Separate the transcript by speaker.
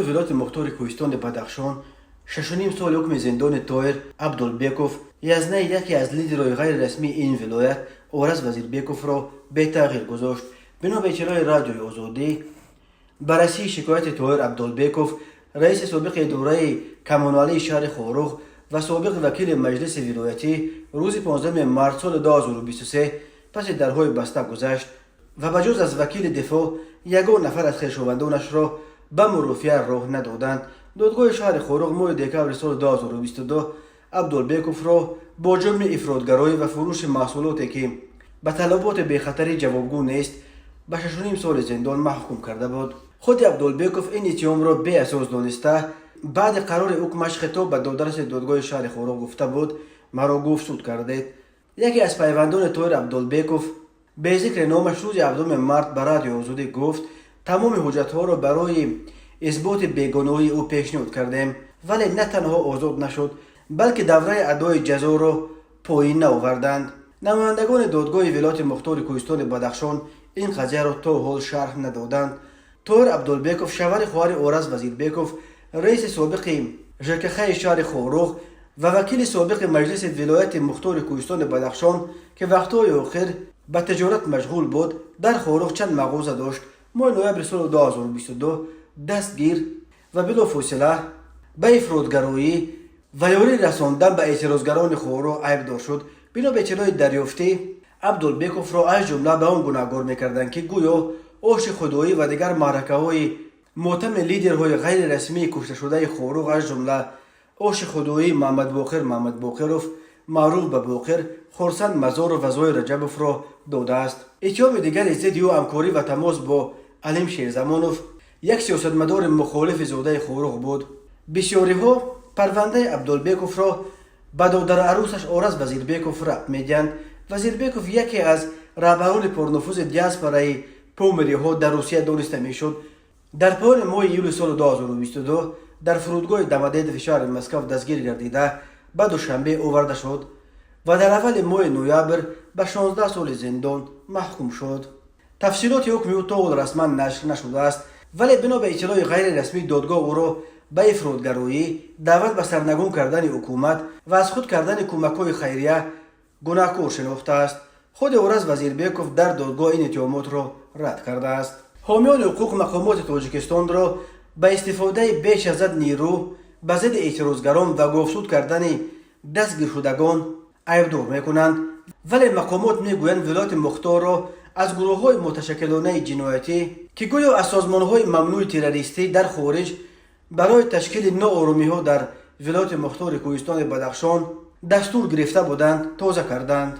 Speaker 1: Додгоҳи вилояти мухтори Кӯҳистони Бадахшон 6,5 соли ҳукми зиндони Тоҳир Абдулбеков, язнаи яке аз лидерҳои ғайрирасмии ин вилоят Ораз Вазирбековро бетағйир гузошт. Бино ба иттилои Радиои Озодӣ, баррасии шикояти Тоҳир Абдулбеков, раиси собиқи идораи коммуналии шаҳри Хоруғ ва собиқ вакили маҷлиси вилоятӣ, рӯзи 15 март соли 2023 паси дарҳои баста гузашт ва ба ҷуз аз вакили дифоъ ягон нафар аз хешовандонашро ба мурофиа роҳ надоданд. Додгоҳи шаҳри Хоруғ моҳи декабри соли 2022 Абдулбековро бо ҷурми ифротгароӣ ва фурӯши маҳсулоте, ки ба талаботи бехатарӣ ҷавобгӯ нест, ба 6,5 соли зиндон маҳкум карда буд. Худи Абдулбеков ин иттиҳомро беасос дониста, баъди қарори ҳукмаш хитоб ба додраси додгоҳи шаҳри Хоруғ гуфта буд: «Маро гуфсуд кардед». Яке аз пайвандони Тоҳир Абдулбеков бе зикри номаш рӯзи 7 март ба Радиои Озодӣ гуфт: «Тамоми ҳуҷҷатҳоро барои исботи бегуноҳии ӯ пешниҳод кардем, вале на танҳо озод нашуд, балки давраи адои ҷазоро поин наоварданд». Намояндагони додгоҳи вилояти мухтори Кӯҳистони Бадахшон ин қазияро то ҳол шарҳ надоданд. Тоҳир Абдулбеков шавҳари хоҳари Ораз Вазирбеков, раиси собиқи ЖКХи шаҳри Хоруғ ва вакили собиқи маҷлиси вилояти мухтори Кӯҳистони Бадахшон, ки вақтҳои охир ба тиҷорат машғул буд, дар Хоруғ чанд мағоза дошт, моҳи ноябри соли 2022 дастгир ва билофосила ба ифротгароӣ ва ёрӣ расондан ба эътирозгарони Хоруғ айбдор шуд. Бино ба иттилои дарёфтӣ, Абдулбековро аз ҷумла ба он гунаҳгор мекарданд, ки гӯё оши худоӣ ва дигар маъракаҳои мотами лидерҳои ғайрирасмии кушташудаи Хоруғ, аз ҷумла оши худоии Маҳмадбоқир Маҳмадбоқиров, маъруф ба Боқир, Хурсанд Мазоров ва Зоир Раҷабовро додааст. Иттиҳоми дигари зидди ӯ ҳамкорӣ ва тамос бо Алим Шерзамонов, як сиёсатмадори мухолифи зодаи Хоруғ буд. Бисёриҳо парвандаи Абдулбековро ба додарарӯсаш Ораз Вазирбеков рабт медиҳанд. Вазирбеков яке аз раҳбарони пурнуфузи диаспораи помириҳо дар Русия дониста мешуд. Дар поёни моҳи июли соли 2022 дар фурудгоҳи Домодедови шаҳри Москав дастгир гардида, ба Душанбе оварда шуд ва дар аввали моҳи ноябр ба 16 соли зиндон маҳкум шуд. Тафсилоти ҳукми ӯ то ҳол расман нашр нашудааст, вале бино ба иттилои ғайрирасмии додгоҳ ӯро ба ифротгароӣ, даъват ба сарнагун кардани ҳукумат ва аз худ кардани кӯмакҳои хайрия гунаҳкор шинохтааст. Худи Ораз Вазирбеков дар додгоҳ ин иттиҳомотро рад кардааст. Ҳомиёни ҳуқуқ мақомоти Тоҷикистонро ба истифодаи беш аз ҳад нерӯ ба зидди эътирозгарон ва говсуд кардани дастгиршудагон айбдор мекунанд, вале мақомот мегӯянд, вилояти мухторро аз гурӯҳҳои муташаккилонаи ҷиноятӣ, ки гӯё аз созмонҳои мамнӯи террористӣ дар хориҷ барои ташкили нооромиҳо дар вилояти мухтори Кӯҳистони Бадахшон дастур гирифта буданд, тоза карданд.